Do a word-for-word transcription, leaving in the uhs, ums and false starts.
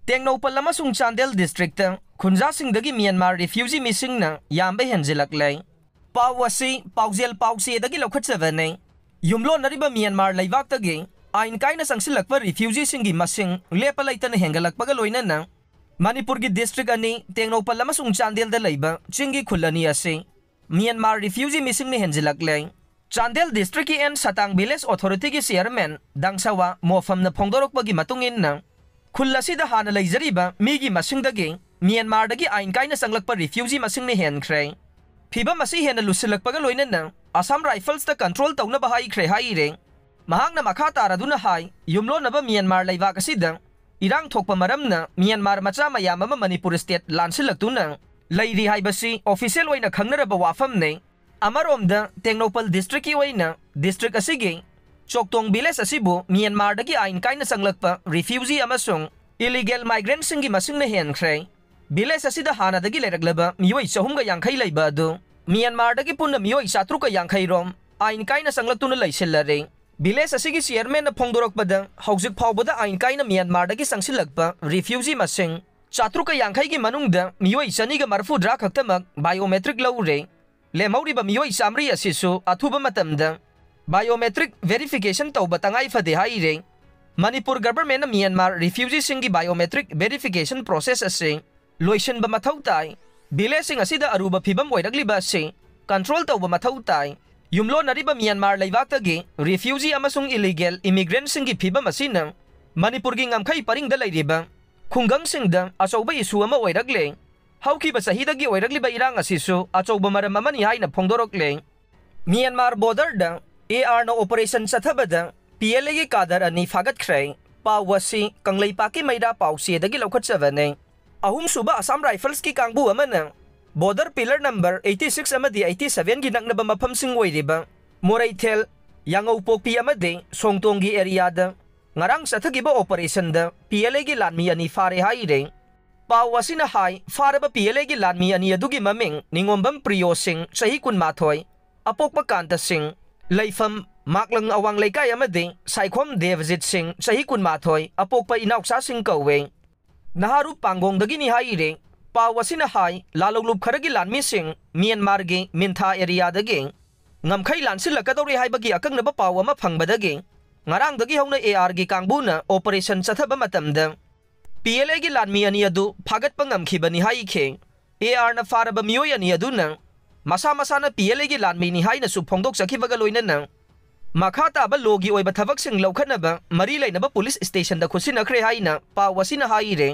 ꯇꯦꯡꯅꯧꯄꯜ ꯑꯃꯁꯨꯡ Chandel district ꯈꯨꯟꯖꯥꯁꯤꯡꯗꯒꯤ Myanmar refugee ꯃꯤꯁꯤꯡꯅ ꯌꯥꯝꯕ ꯍꯦꯟꯖꯤꯜꯂꯛꯂꯦ꯫ ꯄꯥꯎ ꯑꯁꯤ ꯄꯥꯎꯖꯦꯜ ꯄꯥꯎꯆꯦꯗꯒꯤ ꯂꯧꯈꯠꯆꯕꯅꯤ꯫ ꯌꯨꯝꯂꯣꯟꯅꯔꯤꯕ ꯃ꯭ꯌꯥꯟꯃꯥꯔ ꯂꯩꯕꯥꯛꯇꯒꯤ ꯑꯥꯏꯟ ꯀꯥꯏꯅ ꯆꯪꯁꯤꯜꯂꯛꯄ ꯔꯤꯐ꯭ꯌꯨꯖꯤꯁꯤꯡꯒꯤ ꯃꯁꯤꯡ ꯂꯦꯞꯄ ꯂꯩꯇꯅ ꯍꯦꯟꯒꯠꯂꯛꯄꯒ ꯂꯣꯏꯅꯅ ꯃꯅꯤꯄꯨꯔꯒꯤ ꯗꯤꯁꯇ꯭ꯔꯤꯛ ꯑꯅꯤ, ꯇꯦꯡꯅꯧꯄꯜ ꯑꯃꯁꯨꯡ ꯆꯥꯟꯗꯦꯜꯗ ꯂꯩꯕ ꯆꯤꯡꯒꯤ ꯈꯨꯜ ꯑꯅꯤ ꯑꯁꯤ ꯃ꯭ꯌꯥꯟꯃꯥꯔ ꯔꯤꯐ꯭ꯌꯨꯖꯤ ꯃꯤꯁꯤꯡꯅ ꯍꯦꯟꯖꯤꯜꯂꯛꯂꯦ꯫ ꯆꯥꯟꯗꯦꯜ ꯗꯤꯁꯇ꯭ꯔꯤꯛꯀꯤ ꯑꯦꯟ ꯁꯇꯥꯡ ꯚꯤꯂꯦꯖ ꯑꯣꯊꯣꯔꯤꯇꯤꯒꯤ ꯆꯤꯌꯔꯃꯦꯟ ꯗꯥꯡꯁꯋꯥ ꯃꯣꯐꯝꯅ ꯐꯣꯡꯗꯣꯔꯛꯄꯒꯤ ꯃꯇꯨꯡ ꯏꯟꯅ, ꯈꯨꯜ ꯑꯁꯤꯗ ꯍꯥꯟꯅ ꯂꯩꯖꯔꯤꯕ ꯃꯤꯒꯤ ꯃꯁꯤꯡꯗꯒꯤ ꯃ꯭ꯌꯥꯟꯃꯥꯔꯗꯒꯤ ꯑꯥꯏꯟ ꯀꯥꯏꯅ ꯆꯪꯂꯛꯄ ꯔꯤꯐ꯭ꯌꯨꯖꯤ ꯃꯁꯤꯡꯅ ꯍꯦꯟꯈ꯭ꯔꯦ꯫ ꯐꯤꯚꯝ ꯑꯁꯤ ꯍꯦꯟꯅ ꯂꯨꯁꯤꯜꯂꯛꯄꯒ ꯂꯣꯏꯅꯅ ꯑꯁꯥꯝ ꯔꯥꯏꯐꯜꯁꯇ ꯀꯟꯇ꯭ꯔꯣꯜ ꯇꯧꯅꯕ ꯍꯥꯏꯈ꯭ꯔꯦ ꯍꯥꯏꯔꯦ꯫ ꯃꯍꯥꯛꯅ ꯃꯈꯥ ꯇꯥꯔꯗꯨꯅ ꯍꯥꯏ, ꯌꯨꯝꯂꯣꯟꯅꯕ ꯃ꯭ꯌꯥꯟꯃꯥꯔ ꯂꯩꯕꯥꯛ ꯑꯁꯤꯗ ꯏꯔꯥꯡ ꯊꯣꯛꯄ ꯃꯔꯝꯅ ꯃ꯭ꯌꯥꯟꯃꯥꯔ ꯃꯆꯥ ꯃꯌꯥꯝ ꯑꯃ ꯃꯅꯤꯄꯨꯔ ꯁ꯭ꯇꯦꯠ ꯂꯥꯟꯁꯤꯜꯂꯛꯇꯨꯅ ꯂꯩꯔꯤ ꯍꯥꯏꯕꯁꯤ ꯑꯣꯐꯤꯁꯤꯌꯦꯜ ꯑꯣꯏꯅ ꯈꯪꯅꯔꯕ ꯋꯥꯐꯝꯅꯤ꯫ ꯑꯃꯔꯣꯝꯗ, ꯇꯦꯡꯅꯧꯄꯜ ꯗꯤꯁꯇ꯭ꯔꯤꯛꯀꯤ ꯑꯣꯏꯅ ꯗꯤꯁꯇ꯭ꯔꯤꯛ ꯑꯁꯤꯒꯤ ꯆꯣꯛꯇꯣꯡ ꯚꯤꯂꯦꯖ ꯑꯁꯤꯕꯨ ꯃ꯭ꯌꯥꯟꯃꯥꯔꯗꯒꯤ ꯑꯥꯏꯟ ꯀꯥꯏꯅ ꯆꯪꯂꯛꯄ ꯔꯤꯐ꯭ꯌꯨꯖꯤ ꯑꯃꯁꯨꯡ ꯏꯂꯤꯒꯦꯜ ꯃꯥꯏꯒ꯭ꯔꯦꯟꯠꯁꯤꯡꯒꯤ ꯃꯁꯤꯡꯅ ꯍꯦꯟꯈ꯭ꯔꯦ꯫ ꯚꯤꯂꯦꯖ ꯑꯁꯤꯗ ꯍꯥꯟꯅꯗꯒꯤ ꯂꯩꯔꯛꯂꯕ ꯃꯤꯑꯣꯏ ꯆꯍꯨꯝꯒ ꯌꯥꯡꯈꯩ ꯂꯩꯕ ꯑꯗꯨ ꯃ꯭ꯌꯥꯟꯃꯥꯔꯗꯒꯤ ꯄꯨꯟꯅ ꯃꯤꯑꯣꯏ ꯆꯥꯇ꯭ꯔꯨꯛꯀ ꯌꯥꯡꯈꯩ ꯔꯣꯝ ꯑꯥꯏꯟ ꯀꯥꯏꯅ ꯆꯪꯂꯛꯇꯨꯅ ꯂꯩꯁꯤꯜꯂꯔꯦ꯫ ꯚꯤꯂꯦꯖ ꯑꯁꯤꯒꯤ ꯆꯤꯌꯔꯃꯦꯟꯅ ꯐꯣꯡꯗꯣꯔꯛꯄꯗ, ꯍꯧꯖꯤꯛ ꯐꯥꯎꯕꯗ ꯑꯥꯏꯟ ꯀꯥꯏꯅ ꯃ꯭ꯌꯥꯟꯃꯥꯔꯗꯒꯤ ꯆꯪꯁꯤꯜꯂꯛꯄ ꯔꯤꯐ꯭ꯌꯨꯖꯤ ꯃꯁꯤꯡ ꯆꯥꯇ꯭ꯔꯨꯛꯀ ꯌꯥꯡꯈꯩꯒꯤ ꯃꯅꯨꯡꯗ ꯃꯤꯑꯣꯏ ꯆꯅꯤꯒ ꯃꯔꯐꯨ ꯇꯔꯥ ꯈꯛꯇꯃꯛ ꯕꯥꯏꯑꯣꯃꯦꯇ꯭ꯔꯤꯛ ꯂꯧꯔꯦ꯫ ꯂꯦꯝꯍꯧꯔꯤꯕ ꯃꯤꯑꯣꯏ ꯆꯥꯃꯔꯤ ꯑꯁꯤꯁꯨ ꯑꯊꯨꯕ ꯃꯇꯝꯗ ꯕꯥꯏꯑꯣꯃꯦꯇ꯭ꯔꯤꯛ ꯚꯦꯔꯤꯐꯤꯀꯦꯁꯟ ꯇꯧꯕ ꯇꯉꯥꯏ ꯐꯗꯦ ꯍꯥꯏꯔꯦ꯫ ꯃꯅꯤꯄꯨꯔ ꯒꯚꯔꯟꯃꯦꯟꯠꯅ ꯃ꯭ꯌꯥꯟꯃꯥꯔ ꯔꯤꯐ꯭ꯌꯨꯖꯤꯁꯤꯡꯒꯤ ꯕꯥꯏꯑꯣꯃꯦꯇ꯭ꯔꯤꯛ ꯚꯦꯔꯤꯐꯤꯀꯦꯁꯟ ꯄ꯭ꯔꯣꯁꯦꯁ ꯑꯁꯤ ꯂꯣꯏꯁꯤꯟꯕ ꯃꯊꯧ ꯇꯥꯏ꯫ ꯚꯤꯂꯦꯖꯁꯤꯡ ꯑꯁꯤꯗ ꯑꯔꯨꯕ ꯐꯤꯚꯝ ꯑꯣꯏꯔꯛꯂꯤꯕ ꯑꯁꯤ ꯀꯟꯇ꯭ꯔꯣꯜ ꯇꯧꯕ ꯃꯊꯧ ꯇꯥꯏ꯫ ꯌꯨꯝꯂꯣꯟꯅꯔꯤꯕ ꯃ꯭ꯌꯥꯟꯃꯥꯔ ꯂꯩꯕꯥꯛꯇꯒꯤ ꯔꯤꯐ꯭ꯌꯨꯖꯤ ꯑꯃꯁꯨꯡ ꯏꯂꯤꯒꯦꯜ ꯏꯃꯤꯒ꯭ꯔꯦꯟꯠꯁꯤꯡꯒꯤ ꯐꯤꯚꯝ ꯑꯁꯤꯅ ꯃꯅꯤꯄꯨꯔꯒꯤ ꯉꯝꯈꯩ ꯄꯔꯤꯡꯗ ꯂꯩꯔꯤꯕ ꯈꯨꯡꯒꯪꯁꯤꯡꯗ ꯑꯆꯧꯕ ꯏꯁꯨ ꯑꯃ ꯑꯣꯏꯔꯛꯂꯦ꯫ ꯍꯧꯈꯤꯕ ꯆꯍꯤꯗꯒꯤ ꯑꯣꯏꯔꯛꯂꯤꯕ ꯏꯔꯥꯡ ꯑꯁꯤꯁꯨ ꯑꯆꯧꯕ ꯃꯔꯝ ꯑꯃꯅꯤ ꯍꯥꯏꯅ ꯐꯣꯡꯗꯣꯔꯛꯂꯦ꯫ ꯃ꯭ꯌꯥꯟꯃꯥꯔ ꯕꯣꯔꯗꯔꯗ ꯑꯦ ꯑꯥꯔꯅ ꯑꯣꯄꯔꯦꯁꯟ ꯆꯠꯊꯕꯗ ꯄꯤ ꯑꯦꯜ ꯑꯦꯒꯤ ꯀꯥꯗꯔ ꯑꯅꯤ ꯐꯥꯒꯠꯈ꯭ꯔꯦ꯫ ꯄꯥꯎ ꯑꯁꯤ ꯀꯪꯂꯩꯄꯥꯛꯀꯤ ꯃꯩꯔꯥ ꯄꯥꯎꯆꯦꯗꯒꯤ ꯂꯧꯈꯠꯆꯕꯅꯤ꯫ ꯑꯍꯨꯝꯁꯨꯕ ꯑꯁꯥꯝ ꯔꯥꯏꯐꯜꯁꯀꯤ ꯀꯥꯡꯕꯨ ꯑꯃꯅ border pillar number eighty six ꯑꯃꯗꯤ eighty sevenꯒꯤ ꯅꯛꯅꯕ ꯃꯐꯝꯁꯤꯡ ꯑꯣꯏꯔꯤꯕ ꯃꯣꯔꯩꯊꯦꯜ, ꯌꯥꯉꯧꯄꯣꯛꯄꯤ ꯑꯃꯗꯤ ꯁꯣꯡꯇꯣꯡꯒꯤ ꯑꯦꯔꯤꯌꯥꯗ ꯉꯔꯥꯡ ꯆꯠꯊꯈꯤꯕ ꯑꯣꯄꯔꯦꯁꯟꯗ ꯄꯤ ꯑꯦꯜ ꯑꯦꯒꯤ ꯂꯥꯟꯃꯤ ꯑꯅꯤ ꯐꯥꯔꯦ ꯍꯥꯏꯔꯦ꯫ ꯄꯥꯎ ꯑꯁꯤꯅ ꯍꯥꯏ, ꯐꯥꯔꯕ ꯄꯤ ꯑꯦꯜ ꯑꯦꯒꯤ ꯂꯥꯟꯃꯤ ꯑꯅꯤ ꯑꯗꯨꯒꯤ ꯃꯃꯤꯡ ꯅꯤꯉꯣꯝꯕꯝ ꯄ꯭ꯔꯤꯌꯣ ꯁꯤꯡ, ꯆꯍꯤ ꯀꯨꯟꯃꯥꯊꯣꯏ, ꯑꯄꯣꯛꯄ ꯀꯥꯟꯇ ꯁꯤꯡ, ꯂꯩꯐꯝ ꯃꯥꯛꯂꯪ ꯑꯋꯥꯡ ꯂꯩꯀꯥꯏ ꯑꯃꯗꯤ ꯁꯥꯏꯈꯣꯝ ꯗꯦꯕꯖꯤꯠ ꯁꯤꯡ, ꯆꯍꯤ ꯀꯨꯟꯃꯥꯊꯣꯏ, ꯑꯄꯣꯛꯄ ꯏꯅꯥꯎꯆꯥꯁꯤꯡ ꯀꯧꯋꯦ꯫ ꯅꯍꯥꯔꯨꯞ ꯄꯥꯡꯒꯣꯡꯗꯒꯤꯅꯤ ꯍꯥꯏꯔꯦ꯫ ꯄꯥꯎ ꯑꯁꯤꯅ ꯍꯥꯏ, ꯂꯥꯂꯣꯡꯂꯨꯞ ꯈꯔꯒꯤ ꯂꯥꯟꯃꯤꯁꯤꯡ ꯃ꯭ꯌꯥꯟꯃꯥꯔꯒꯤ ꯃꯤꯟꯊꯥ ꯑꯦꯔꯤꯌꯥꯗꯒꯤ ꯉꯝꯈꯩ ꯂꯥꯟꯁꯤꯜꯂꯛꯀꯗꯧꯔꯦ ꯍꯥꯏꯕꯒꯤ ꯑꯀꯛꯅꯕ ꯄꯥꯎ ꯑꯃ ꯐꯪꯕꯗꯒꯤ ꯉꯔꯥꯡꯗꯒꯤ ꯍꯧꯅ ꯑꯦ ꯑꯥꯔꯒꯤ ꯀꯥꯡꯕꯨꯅ ꯑꯣꯄꯔꯦꯁꯟ ꯆꯠꯊꯕ ꯃꯇꯝꯗ ꯄꯤ ꯑꯦꯜ ꯑꯦꯒꯤ ꯂꯥꯟꯃꯤ ꯑꯅꯤ ꯑꯗꯨ ꯐꯥꯒꯠꯄ ꯉꯝꯈꯤꯕꯅꯤ ꯍꯥꯏꯈꯤ꯫ ꯑꯦ ꯑꯥꯔꯅ ꯐꯥꯔꯕ ꯃꯤꯑꯣꯏ ꯑꯅꯤ ꯑꯗꯨꯅ ꯃꯁꯥ ꯃꯁꯥꯅ ꯄꯤ ꯑꯦꯜ ꯑꯦꯒꯤ ꯂꯥꯟꯃꯤꯅꯤ ꯍꯥꯏꯅꯁꯨ ꯐꯣꯡꯗꯣꯛꯆꯈꯤꯕꯒ ꯂꯣꯏꯅꯅ ꯃꯈꯥ ꯇꯥꯕ ꯂꯣꯒꯤ ꯑꯣꯏꯕ ꯊꯕꯛꯁꯤꯡ ꯂꯧꯈꯠꯅꯕ ꯃꯔꯤ ꯂꯩꯅꯕ ꯄꯨꯂꯤꯁ ꯁ꯭ꯇꯦꯁꯟꯗ ꯈꯨꯠꯁꯤꯟꯅꯈ꯭ꯔꯦ ꯍꯥꯏꯅ ꯄꯥꯎ ꯑꯁꯤꯅ ꯍꯥꯏꯔꯦ꯫